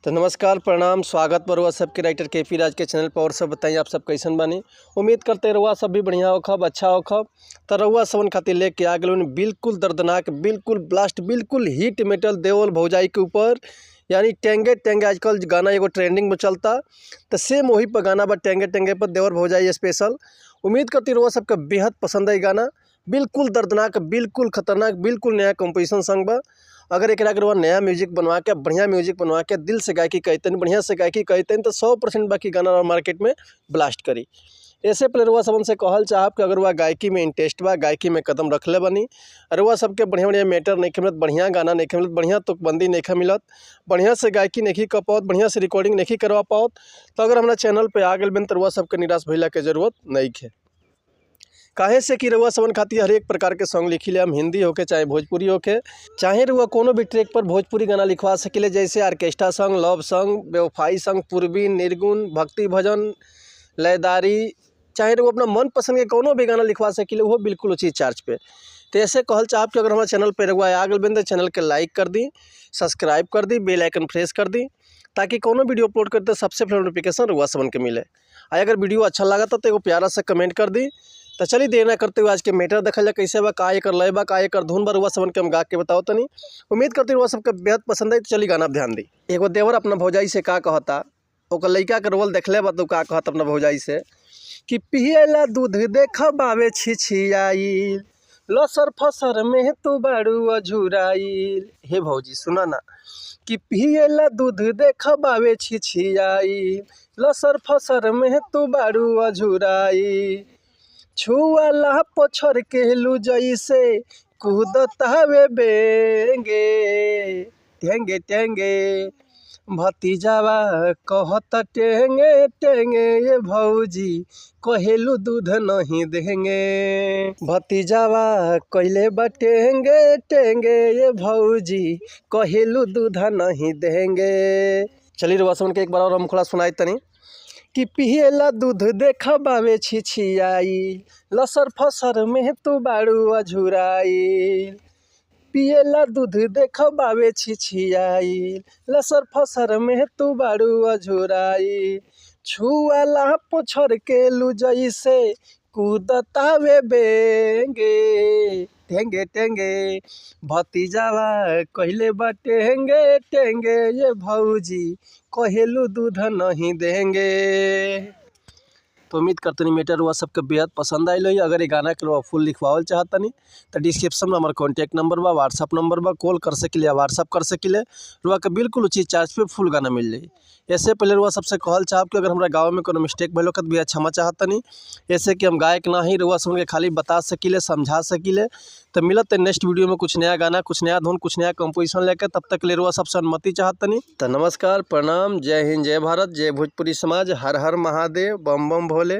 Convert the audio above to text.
तो नमस्कार, प्रणाम, स्वागत बा रउआ सबके राइटर के पी राज के चैनल पर। और सब बताइए, आप सब कैसन बानी? उम्मीद करते रउआ सब भी बढ़िया होखब, अच्छा होखब। तो रउआ सबन खातिर लेके आ गेल बिल्कुल दर्दनाक, बिल्कुल ब्लास्ट, बिल्कुल हिट मेटल देवल भौजाई के ऊपर, यानी टेंगे टेंगे आजकल गाना एगो ट्रेंडिंग में चलता, तो सेम वही पर गाना बा टेंगे टेंगे पर देवर भौजाई स्पेशल। उम्मीद करती रउआ सबके बेहद पसंद आई गाना, बिल्कुल दर्दनाक, बिल्कुल खतरनाक, बिल्कुल नया कंपोजिशन संग बा। अगर एकरा के रउआ नया म्यूजिक बनवा के, बढ़िया म्यूजिक बनवा के दिल से गायकी कहतन, बढ़िया से गायकी कहतन, तो 100% बाकी गाना मार्केट में ब्लास्ट करी। ऐसे पहले रउआ सबन से कहल चाहब कि अगर वह गायकी में इंटरेस्ट बा, गायकी में कदम रखले बनी, रउआ सबके बढ़िया बढ़िया मैटर नहीं मिलत, बढ़िया गाना नहीं मिलत, बढ़िया तुकबंदी नहीं मिलत, बढ़िया से गायकी नहीं कर पाओत, बढ़िया से रिकॉर्डिंग नहीं करवा पाओत, तो अगर हमारा चैनल पर आ गए बन तो रउआ सबके निराश भइला के जरूरत नहीं है। काहे से कि रउआ सबन खातिर हर एक प्रकार के सॉन्ग लिखी ले हम, हिंदी होके चाहे भोजपुरी होके, चाहे रउआ कोनो भी ट्रैक पर भोजपुरी गाना लिखवा सकिले, जैसे ऑर्केस्ट्रा सॉन्ग, लव सॉन्ग, बेवफाई सॉन्ग, पूर्वी, निर्गुण, भक्ति भजन, लयदारी, चाहे रउआ अपना मन पसंद के कोनो भी गाना लिखवा सकिले, वो बिल्कुल उचित चार्ज पे। तो ऐसे कहल चाहब कि अगर हमारे चैनल पर रउआ आ गइल बन तो चैनल के लाइक कर दी, सब्सक्राइब कर दी, बेल आइकन प्रेस कर दी, ताकि कोनो वीडियो अपलोड करते सबसे पहले नोटिफिकेशन रउआ सबन के मिले। आ अगर वीडियो अच्छा लगा तो एगो प्यारा सा कमेंट कर दी। तो चलिए देर ना करते हुए आज के मैटर देखल जाए, कैसे बा, का एकर लय बा, का एकर धुन बा, रउआ सबन के हम गा के बताओ तनी। उम्मीद करते रउआ सबके बेहद पसंद आई। तो चलिए गाना ध्यान दी। एगो देवर अपना भौजाई से का कहता, ओकर लइका के रोल देखले बा तो का कहता अपना भौजाई से कि पियला दूध देख बावे छिछियाइल, लसर फसर में तू बाड़ू अझुराइल। हे भौजी सुना ना, कि पियला दूध देख बावे छिछियाइल, लसर फसर में तू बाड़ू अझुराइल, छुआला पछर के लू जैसे कूदतावे बेंगे, टेंगे टेंगे भतीजावा कहत टेंगे टेंगे, ये भौजी कहेलू दूध नहीं देंगे, भतीजावा कहले बा टेंगे टेंगे, ये भौजी कहेलू दूध नहीं देंगे। चलिए रउआ सबन के एक बार और हम खुला सुनाई तनी कि पियला दूध देख बावे छिछियाई, लसर फसर में तू बाड़ू अझुराई, पियला दूध देख बावे छिछियाई, लसर फसर में तू बाड़ू अझुराई, छुआला पोछर के लू जैसे कूदतावे बेंगे, टेंगे टेंगे भतीजावा कहले बा टेंगे टेंगे, ये भौजी कहेलू दूध नहीं देंगे। तो उम्मीद करतनी मैटर हुआ सबके बेहद पसंद आयल होई। अगर ये गाना के रउआ फुल लिखवावल चाहतनी तो डिस्क्रिप्शन में हमार कॉन्टैक्ट नंबर बा, व्हाट्सअप नंबर बा, कॉल कर सकिले या व्हाट्सअप कर सकिले, रउआ के बिल्कुल उचित चार्ज पे फुल गाना मिल जाई। ऐसे पहले रउआ सबसे कहल चाहब कि अगर हमारा गाँव में कोनो मिस्टेक भइल होखे तो भैया क्षमा चाहतनी, ऐसे कि हम गायक ना ही, रउआ सबन के खाली बता सकिले, समझा सकिले। तो मिलत है नेक्स्ट वीडियो में कुछ नया गाना, कुछ नया धुन, कुछ नया कंपोजिशन लेकर। तब तक ले रउआ सबसे अनुमति चाहतनी। तो नमस्कार, प्रणाम, जय हिंद, जय भारत, जय भोजपुरी समाज, हर हर महादेव, बम बम भोले।